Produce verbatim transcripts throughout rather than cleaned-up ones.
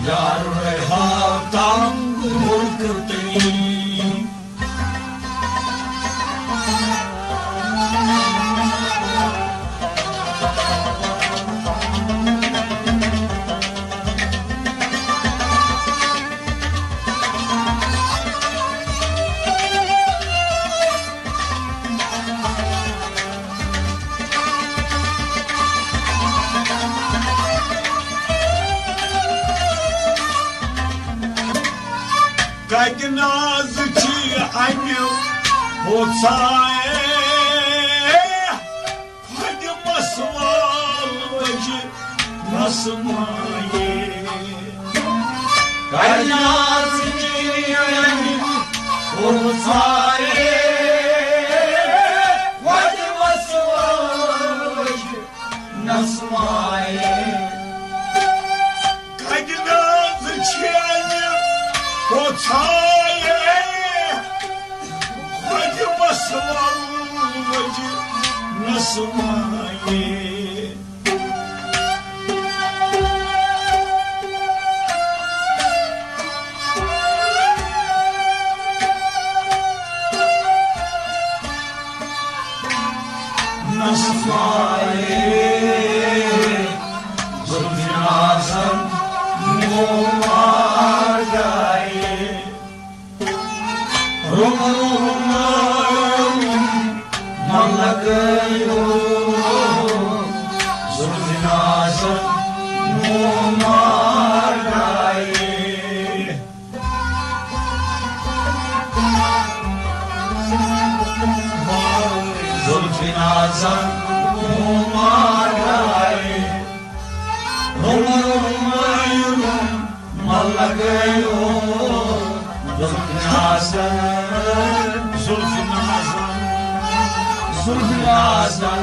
یار رہا تنگ ملک تئی۔ کتہِ نازٕ چھِ اَمہِ ہوژایہِ، خۄدِ مسوال وجہِ نسمایہِ۔ کتہِ نازٕ چھِ اَمہِ ہوژایہِ، خۄدِ مسوال وجہِ نسمایہِ۔ کتہِ نازٕ چھِ اَمہِ ہوژایہِ، خۄدِ مسوال وجہِ نسمایہِ۔ نسمایہِ زلفِ نازن مومار گایہِ۔ روم روم روم ملک گایو، زلفِ نازن مومار گایہِ۔ زلفِ نازن مومار گایہِ۔ روم روم روم ملک گایو، زلفِ نازن، زلفِ نازن، زلفِ نازن۔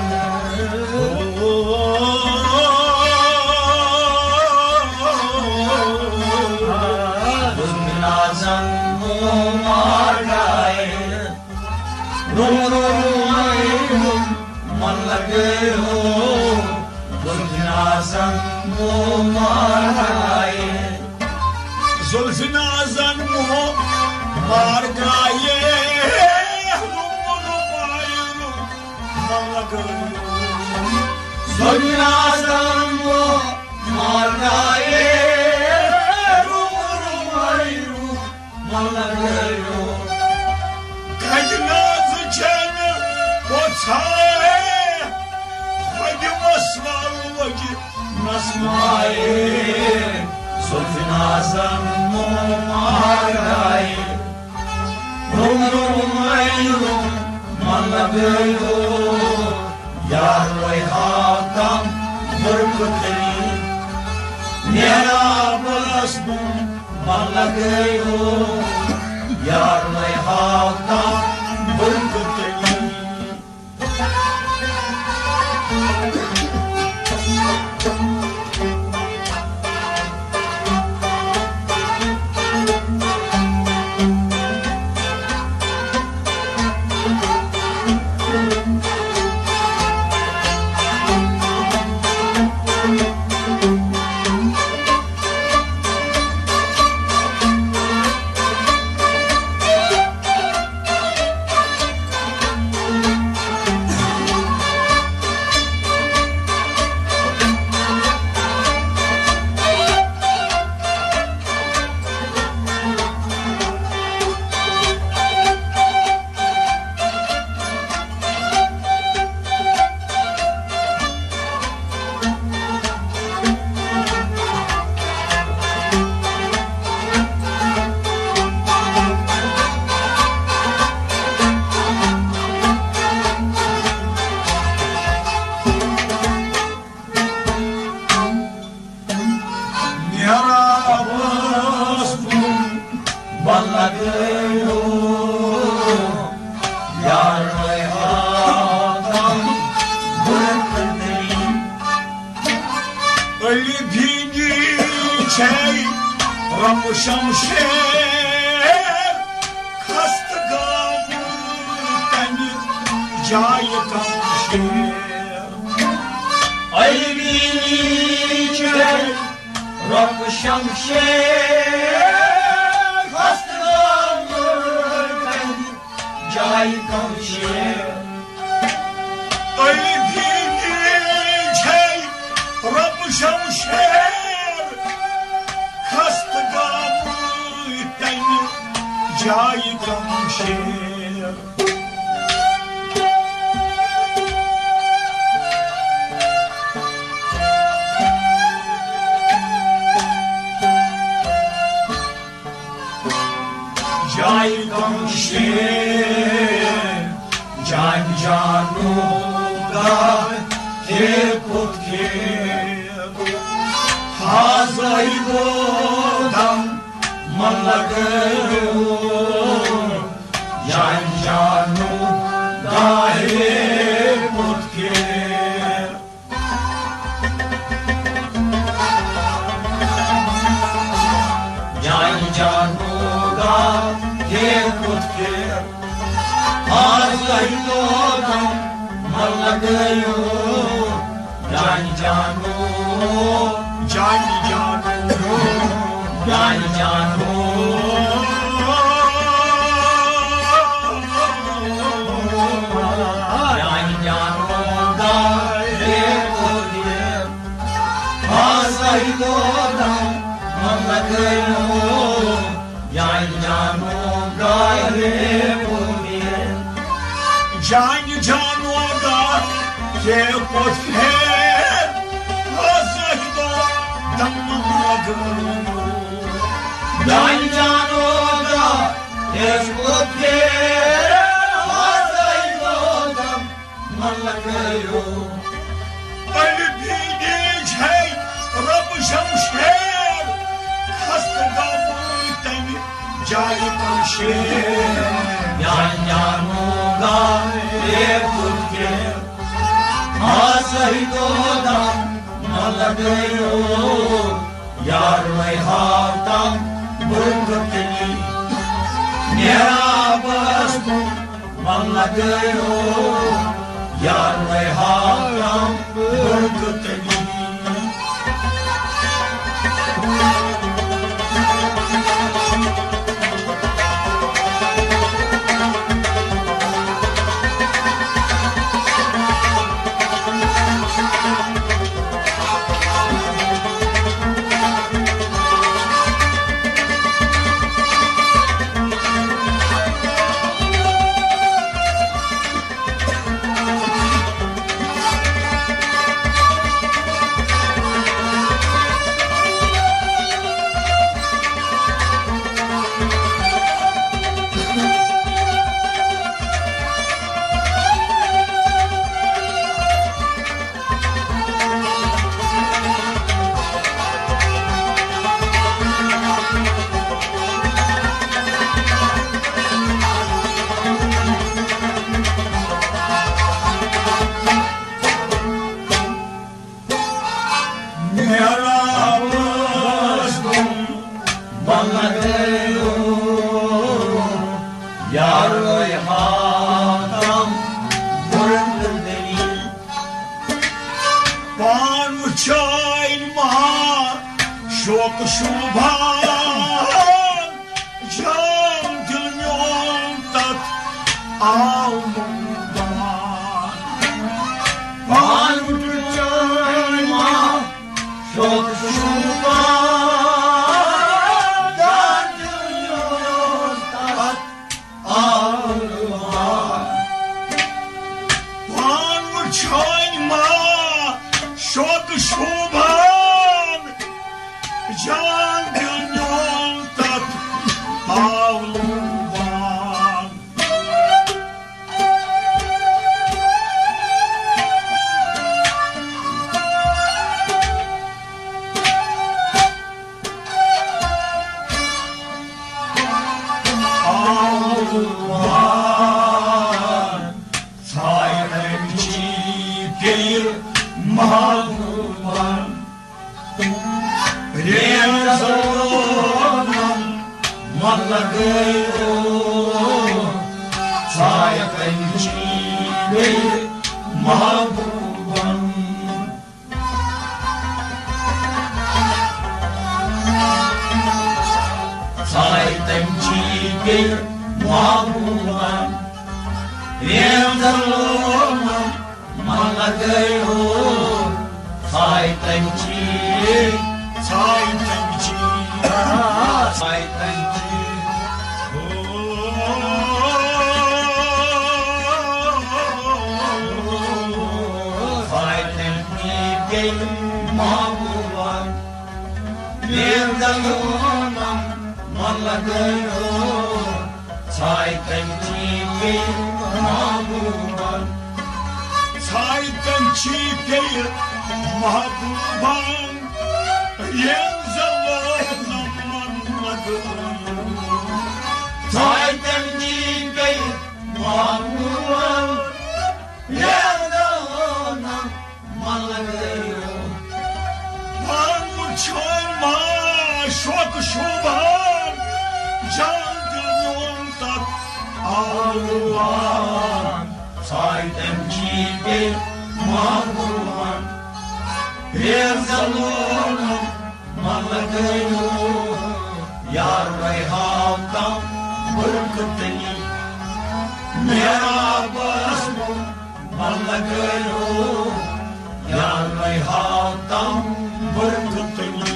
زلفِ نازن مومار گایہِ۔ روم روم روم ملک گایو، زلفِ نازن مومار گایہِ۔ زلفِ نازن مومار گایہِ۔ روم روم روم ملک گایو۔ زلفِ نازن مومار گایہِ۔ روم روم روم ملک گایو۔ کتہِ نازٕ چھِ اَمہِ ہوژایہِ، خۄدِ مسوال وجہِ نسمایہِ۔ زلفِ نازن مومار گایہِ۔ روم روم روم ملک گایو۔ یار وے ہاو تام برکتنی، محرابس بُن ملک گایو۔ یار وے ہاو تام برکتنی۔ محرابس بُن بلہٕ گٲیِو، یار آدم برکت علی۔ علی بیٖنی چھے رمہٕ شمشیر، خستہٕ گامُت تمہِ جایہِ کم شیر۔ علی بیٖنی چھے رب شمشیر خستگار جائی کم شیر۔ علی بی بی چھے رب شمشیر خستگار تنی جائی کم شیر۔ جائی کم شیر، جان جانو گاہ کے پتھ کے۔ حاضر دو دم من لگیو، جان جانو گاہ کے پتھ کے۔ جان جانو گا کے پتھ کے، آز لہی لوگم ملگیو۔ جان جانو، جان جانو، جان جانو، جان جانو گا کے پتھ کے۔ آزائی دودم ملگیو، جان جانو گاہے بومیے۔ جان جانو گا کے پتھ کے، آزائی دودم ملگیو۔ جان جانو گا کے پتھ کے، آزائی دودم ملگیو۔ علی بی بی چھے رب شمشیر، خستگار تنی جائی کم شیر۔ جان جانو گا کے پتھ کے، آزائی دودم ملگیو۔ یار وے ہاتم برکتنی، میرا بس من لگیو، یار وے ہاتم برکتنی۔ میرا بس تم بنگلو، یار روی ہاتم برند دلی۔ پان وچھاین ما شوق شوبھان، جان دل میون تتھ آو لوبان۔ پان وچھاین ما شوق شوبھان، جان دل میون تتھ آو لوبان۔ پان وچھاین ما شوق شوبھان، جان دل میون تتھ آو لوبان۔ آو لوبان، سایرن چی پیٚیہِ محبوبن۔ پرٛیم زلونم ملگیو، سایہ کنچی گئی محبوبن۔ پیٚیہِ محبوبن، ویندلونم ملگیو، ژھاے تمچی، ژھاے تمچی، ژھاے تمچی۔ ژھاے تمچی پیٚیہِ محبوبن، ویندلونم ملگیو، ژھاے تمچی پیٚیہِ محبوبن۔ ژھاے تمچی پیٚیہِ محبوبن، ییٚلہِ زلونم ملگیو۔ ژھاے تمچی پیٚیہِ محبوبن، ییٚلہِ زلونم ملگیو۔ پانہٕ وُچھُن ما شوق شوٗبان، جان دِل میون تتھ آلوان۔ ژھاے تمچی پیٚیہِ محبوبن، ییٚلہِ زلونم ملگیو۔ یار وے ہاو تم برکتنی، میرا بس ملگیو۔ یار وے ہاو تم برکتنی۔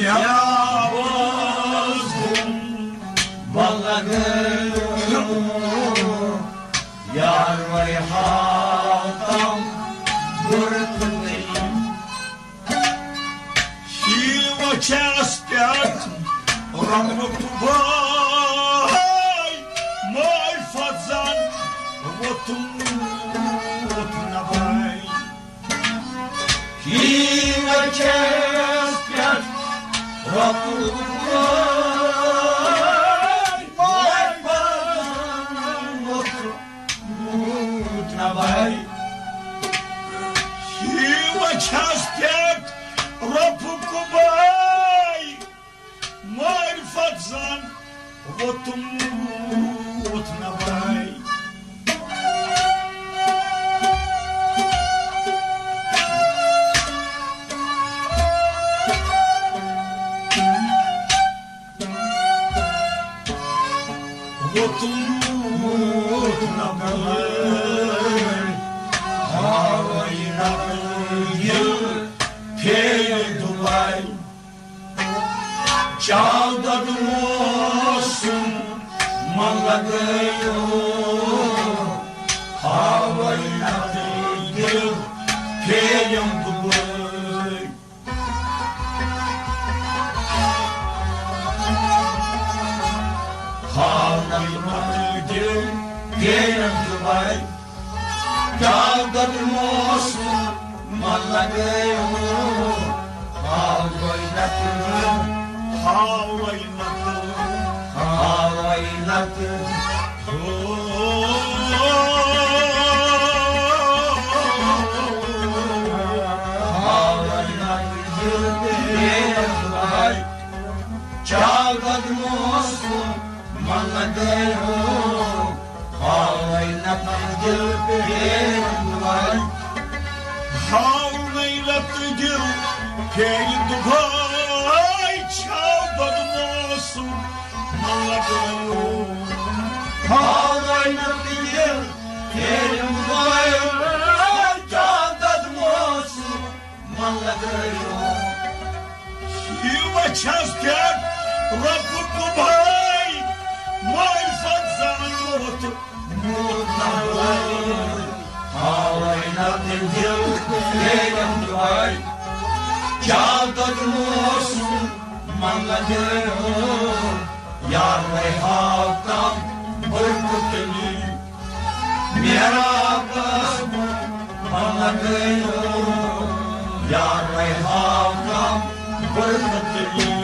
میرا بس بلغ یار وے ہاتم برکتنی۔ شیٖوہ چھَس پٮ۪ٹھ رۄپُک بٲے، معرفت زن ووتمُت نبے۔ شیٖوہ چھَس پٮ۪ٹھ رۄپُک بٲے، معرفت زن ووتمُت نبے۔ شیٖوہ چھَس پٮ۪ٹھ رۄپُک بٲے، معرفت زن ووتمُت نبے۔ ووتمُت نبے، ہاوے نبے دل پھیرِ دُبے۔ چاو دۄدٕ موسُم مہ لگٲیِو، ہاوے نبے دل پھیرٮ۪م دُبے۔ ہاونَے مَتہٕ دِل گیرَن دُبے۔ کیٛاہ دَپہِ موسم مَہ لَگٲیِو۔ ہاوَے نَتہٕ دِل، ہاوَے نَتہٕ، ہاوَے نَتہٕ۔ چاو دۄدٕ موسم مَہ لَگٲیِو، ہاوَے نَتہٕ دِل پھیرِ دُبے۔ ہاونَے نَتہٕ دِل پھیرِ دُبے، چاو دۄدٕ موسم مَہ لَگٲیِو۔ ہاوَے نَتہٕ دِل پھیرِ دُبے، چاو دۄدٕ موسم مَہ لَگٲیِو۔ شیٖوہ چھس پٮ۪ٹھ رۄپُک بھاے، معرفت زانوتھ موت نہ بھاے۔ ہاوے نہ تہِ دِل تیرم دُعاے، کیٛاہ دۄدموسُم من لگٲیو، یار وے ہاو تام برکت تیٚلی۔ میرا بس من لگٲیو، یار وے ہاو تام برکت تیٚلی۔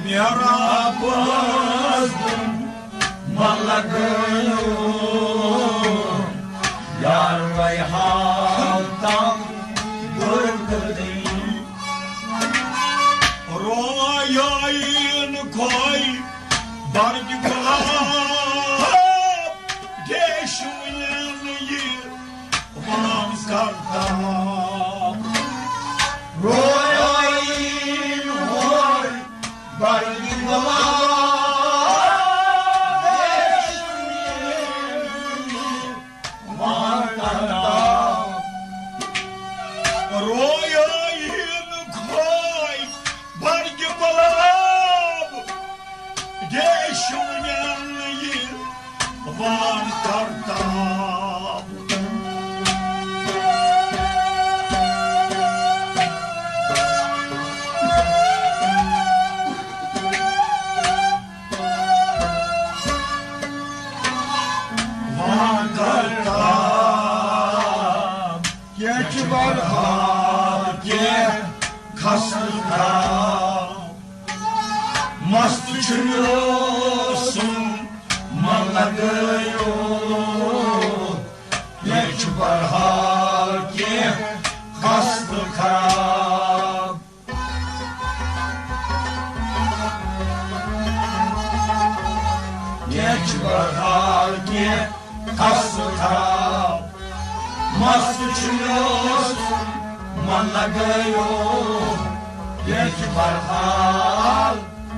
میرا بس من لگٲیو، یار وے ہاو تام برکت تیٚلی۔ رویاین کھوے برگ گلاب، دیشونین یہ وان کرتا۔ رویاین کھوے برگ گلاب، دیشونین وان کرتا۔ رویاین کھوے برگ گلاب، دیشونین یہ وان کرتا۔ وان کرتا۔ کینٛہہ چھُ برحال، کینٛہہ خستہٕ خراب۔ مست چھُ مےٚ سُم من لگٲیو، کینٛہہ چھُ برحال، کینٛہہ خستہٕ خراب۔ کینٛہہ چھُ برحال، کینٛہہ خستہٕ خراب۔ مست چھُ مےٚ سُم من لگٲیو، کینٛہہ چھُ برحال،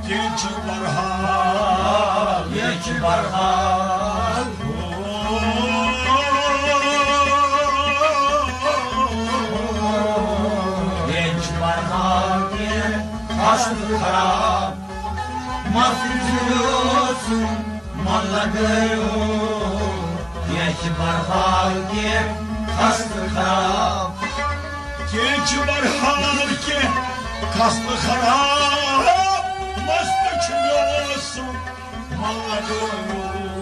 کینٛہہ چھُ برحال، کینٛہہ چھُ برحال۔ کینٛہہ چھُ برحال، کینٛہہ خستہٕ خراب۔ مست چھُ مےٚ سُم من لگٲیو، کینٛہہ چھُ برحال، کینٛہہ خستہٕ خراب۔ کینٛہہ چھُ برحال، کینٛہہ خستہٕ خراب۔ مست چھُ مےٚ سُم من لگٲیو۔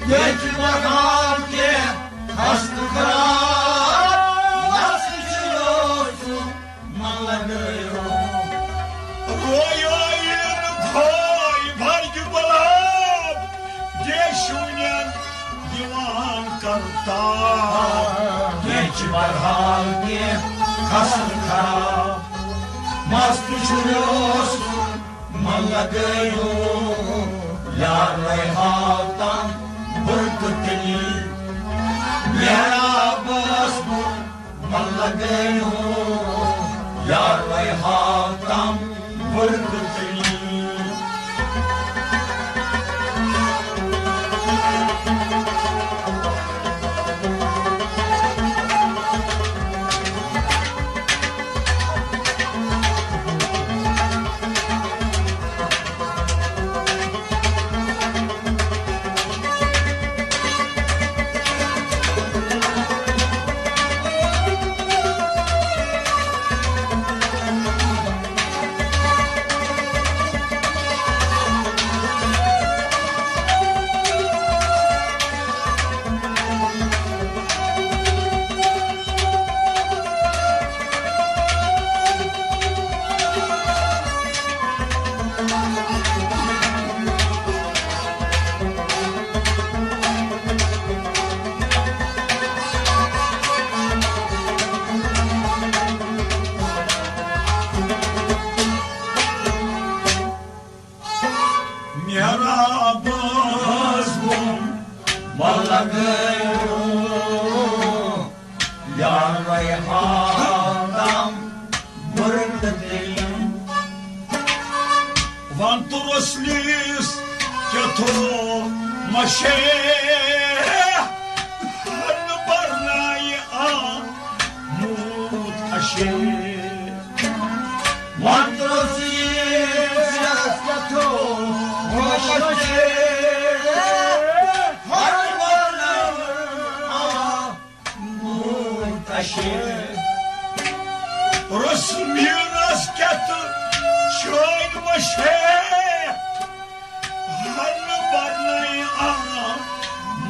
کینٛہہ چھُ برحال، کینٛہہ خستہٕ خراب۔ مست چھُ مےٚ سُم من لگٲیو۔ رویاین کھوے برگ گلاب، دیشونین یہ وان کرتا۔ کینٛہہ چھُ برحال، کینٛہہ خستہٕ خراب۔ مست چھُ مےٚ سُم من لگٲیو، یار وے ہاو تام برکت تیٚلی۔ میرا بس من لگٲیو، یار وے ہاو تام برکت تیٚلی۔ یار ریحان دم برد دلم۔ وان تو رسلیس کیتھو مشے ہن برنائی آ موت اشے۔ وان تو رسلیس کیتھو مشے ہن برنائی آ موت اشے۔ رس میرس کیت چٲنۍ وشے ہن برنائی آ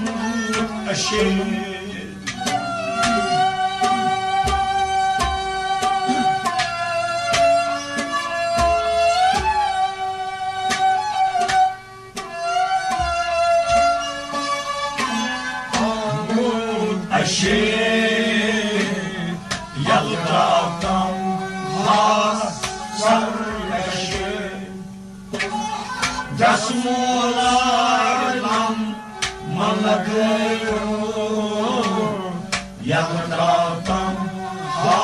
موت اشے۔ موت اشے یل تراوتم ہا سر اشے۔ دس مولارم ملگیو یل تراوتم ہا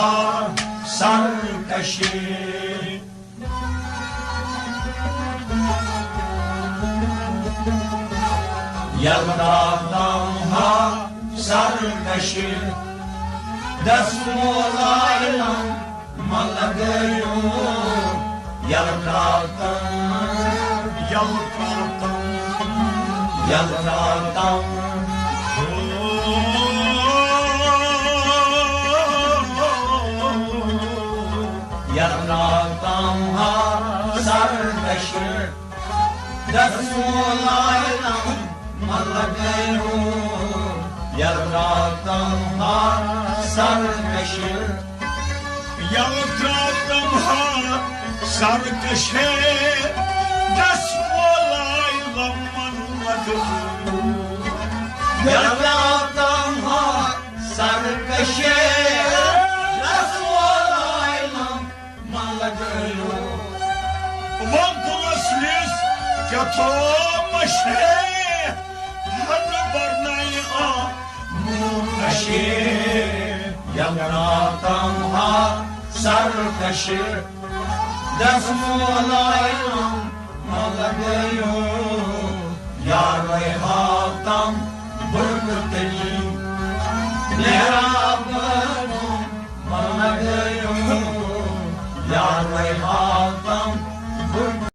سر اشے۔ یل تراوتم ہا سر اشے۔ دس مولارم ملگیو یل تراوتم، یل تراوتم، یل تراوتم۔ یل تراوتم ہا سر اشے۔ دس مولارم ملگیو یل تراوتم ہا سر اشے۔ یل تراوتم ہا سر اشے۔ دس مولارم ملگیو یل تراوتم ہا سر اشے۔ دس مولارم ملگیو۔ وان تو رسلیس کیتھو مشے ہن برنائی آ موت اشے۔ یل تراوتم ہا سر اشے۔ دس مولارم ملگیو یار ریحان دم برد دلم۔ محراب ملگیو یار ریحان